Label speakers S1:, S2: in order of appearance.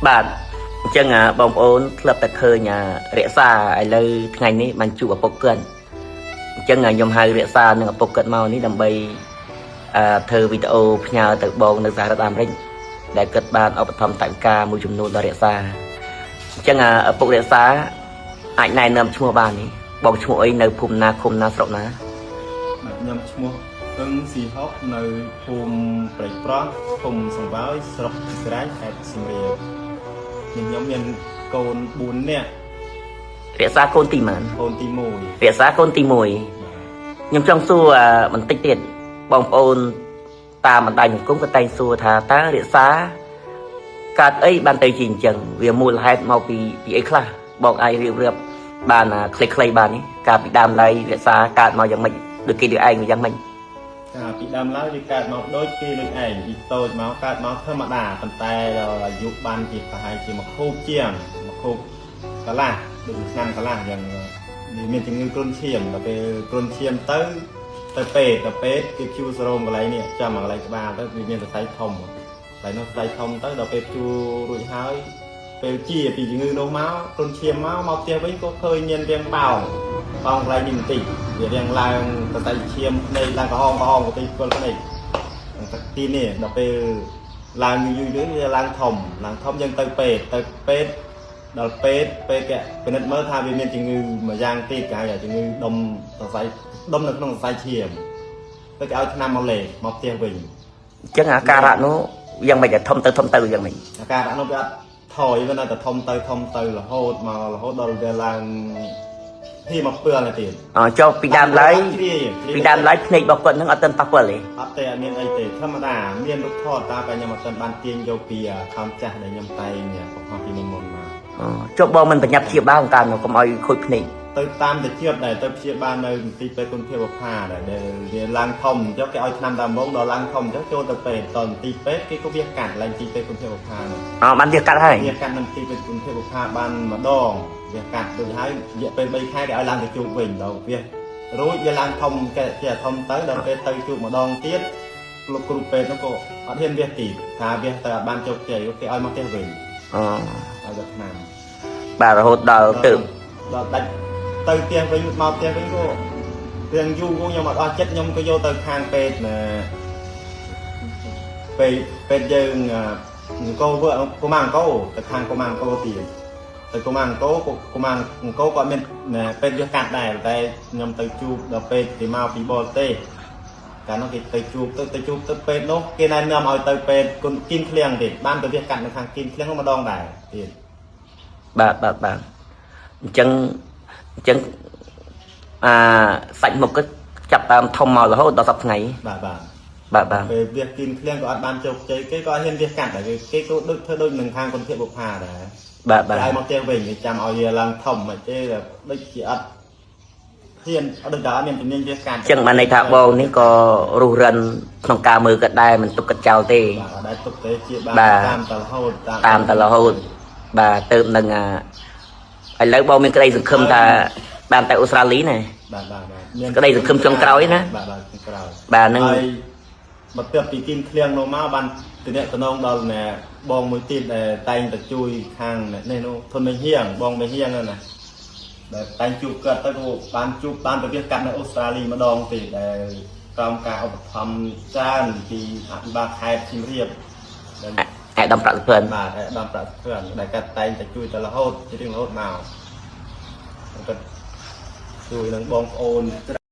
S1: បាទអញ្ចឹងអាបងប្អូនធ្លាប់តែឃើញអារក្សាឥឡូវថ្ងៃនេះបានជួបឪពុកគាត់អញ្ចឹងអាខ្ញុំហៅរក្សានិងឪពុកគាត់មកនេះដើម្បីធ្វើវីដេអូផ្ញើទៅបងនៅសហរដ្ឋអាមេរិកដែលគាត់បានឧបត្ថម្ភថវិកាមួយចំនួនដល់រក្សាអញ្ចឹងអាឪពុករក្សាអាចណែនាំឈ្មោះបាននេះបងឈ្មោះអីនៅភូមិណាឃុំណាស្រុកណា?
S2: បាទខ្ញុំឈ្មោះអឹងស៊ីហុកនៅភូមិព្រែកប្រោះឃុំសង្វាយស្រុកស្រែខេត្តសៀមរាបខ្ញុំមានកូន4នាក់។
S1: រក្សាកូនទីម៉ាន?
S2: កូនទី1។
S1: រក្សាកូនទី1ខ្ញុំចង់សួរបន្តិចទៀតបងប្អូនតាមបណ្ដាញសង្គមក៏តែងសួរថាតើរក្សាកើតអីបានទៅជាអញ្ចឹងវាមូលហេតុមកពីអីខ្លះបងអាចរៀបរៀបបានខ្លីៗបាននេះកាលពីដើមឡើយរក្សាកើតមកយ៉ាងម៉េចដូចគេដូចឯងយ៉ាងម៉េច?
S2: កាលពីដើមឡើយវាកើតមកដូចគេដូចឯងពីតូចមកកើតមកធម្មតាប៉ុន្តែដល់អាយុបានជាប្រហែលជាមួយខូបជាងមួយខូបកន្លះដូចឆ្នាំកន្លះយ៉ាងវាមានជំងឺគ្រុនឈាមដល់ពេលគ្រុនឈាមទៅទៅពេទ្យដល់ពេទ្យគេព្យួរសរោមកន្លែងនេះចាំមកកន្លែងក្បាលទៅវាមានសរសៃធំកន្លែងនោះសរសៃធំទៅដល់ពេលព្យួររួចហើយពេលជាពីជំងឺនោះមកគ្រុនឈាមមកមកផ្ទះវិញក៏ឃើញមានរាងបោងបោងកន្លែងនេះបន្តិចវារាងឡើងសរសៃឈាមភ្នែកឡើងក្រហមក្រហមបន្តិចគល់ភ្នែកទីនេះដល់ពេលឡើងយូរយូរវាឡើងធំឡើងធំយើងទៅពេទ្យទៅពេទ្យដល់ពេទ្យពេទ្យគេពិនិត្យមើលថាវាមានជំងឺមួយយ៉ាងទៀតគេហៅថាជំងឺដុំសរសៃដុំនៅក្នុងសរសៃឈាមទៅគេឲ្យថ្នាំមកលេបមកផ្ទះវិញ។
S1: អញ្ចឹងអាការៈនោះយ៉ាងម៉េចធំទៅធំទៅយ៉ាងម៉េច?
S2: អាការៈនោះវាអត់ថយវានៅតែធំទៅធំទៅរហូតមករហូតដល់វាឡើង ទីមកពើទៅទៀត។
S1: អចុះពីដើមឡើយ
S2: គ្រា
S1: ពីដើមឡើយភ្នែករបស់គាត់នឹងអត់ទាន់ប៉ះពាល់ទេ?
S2: អត់ទេអត់មានអីទេធម្មតាមានរូបថតតាតែខ្ញុំអត់ទាន់បានទាញយកពីខំចាស់ដែលខ្ញុំតែងបង្ហោះពីមុនមុនមក។
S1: អូចុះបងមិនប្រញាប់ព្យាបាលកាលនោះកុំឲ្យខូចភ្នែក?
S2: ទៅតាមទៅជាបដែរទៅព្យាបាលនៅមន្ទីរពេទ្យគុណភាពផាដែរដែលវាឡើងធំអញ្ចឹងគេឲ្យថ្នាំតាមហ្មងដល់ឡើងធំអញ្ចឹងចូលទៅពេទ្យតមន្ទីរពេទ្យគេក៏វាកាត់ឡើងទីពេទ្យគុណភាពផានោះ។
S1: អបានវាកាត់ហើយ?
S2: វាកាត់នៅមន្ទីរពេទ្យគុណភាពផាបានម្ដងវាកាត់ដូចហើយរយៈពេល3ខែគេឲ្យឡើងទៅជួបវិញដល់វារួចវាឡើងធំគេជាធំទៅដល់ពេលទៅជួបម្ដងទៀតលោកគ្រូពេទ្យនោះក៏អត់ហ៊ានវាទីថាវាទៅអត់បានជោគជ័យគេឲ្យមកផ្ទះវិញ។
S1: អូ
S2: ឲ្យទៅថ្នាំ
S1: បាទរហូតដល់ទៅ
S2: ដល់ដាច់ទៅផ្ទះវិញមកផ្ទះវិញក៏រឿងយូរក៏ខ្ញុំអត់អស់ចិត្តខ្ញុំក៏យកទៅខាងពេទ្យណាពេទ្យពេទ្យយើងអង្គរវើកុមារអង្គរទៅខាងកុមារអង្គរទៀតទៅកុមារអង្គរកុមារអង្គរក៏មានពេទ្យវាកាត់ដែរតែខ្ញុំទៅជួបដល់ពេទ្យគេមកពីបរទេសកាលនោះគេទៅជួបទៅទៅជួបទៅពេទ្យនោះគេណែនាំឲ្យទៅពេទ្យគុណគីមឃ្លៀងទៀតបានទៅវាកាត់នៅខាងគីមឃ្លៀងនោះម្ដងដែរទៀត។
S1: បាទបាទបាទអញ្ចឹងអញ្ចឹងអាសាច់មុខក៏ចាប់តាមធំមករហូតដល់សប្តាហ៍ថ្ងៃ
S2: បាទបាទ
S1: បាទបាទ
S2: ពេលវាគីនឃ្លៀងក៏អត់បានជោគជ័យគេក៏អត់ហ៊ានវាកាត់ដែរគេក៏ដូចធ្វើដូចនឹងខាងគុណភាពបុប្ផាដែរ
S1: បាទបាទ
S2: ឲ្យមកផ្ទះវិញគេចាំឲ្យវាឡើងធំមិនទេដូចជាអត់ហ៊ានអត់ដូចតែអត់មានជំនាញវាកាត់
S1: អញ្ចឹងបានន័យថាបងនេះក៏រុះរិនក្នុងការមើលគាត់ដែរមិនទុកគាត់ចោលទេ
S2: បាទអត់ដែរទុកទេជាបាន
S1: បាទ
S2: តាមតរហូត
S1: តាមតរហូតបាទទៅនឹងអាឥឡូវបងមានក្តីសង្ឃឹមថាបានទៅអូស្ត្រាលីណា
S2: បាទបាទបាទមាន
S1: ក្តីសង្ឃឹមចុងក្រោយណា
S2: បាទបាទចុងក្រោយ
S1: បាទនឹង
S2: ហើយបន្ទាប់ពីគីមឃ្លៀងនោះមកបានទំនាក់ទំនងដល់អ្នកបងមួយទៀតដែលតែងតែជួយខាងនេះនោះធនមេហៀងបងមេហៀងហ្នឹងណាដែលតែងជួបគាត់ទៅក៏បានជួបបានទៅវាកាត់នៅអូស្ត្រាលីម្ដងទៀតដែលក្រោមការឧបត្ថម្ភច្រើនពីអភិបាលខេត្តសៀមរាបដែល
S1: ឯកឧត្តមប្រាក់សុភិន
S2: បាទឯកឧត្តមប្រាក់សុភិនដែលគាត់តែងតែជួយទៅរហូតជារៀងរហូតមកគាត់ជួយនឹងបងប្អូន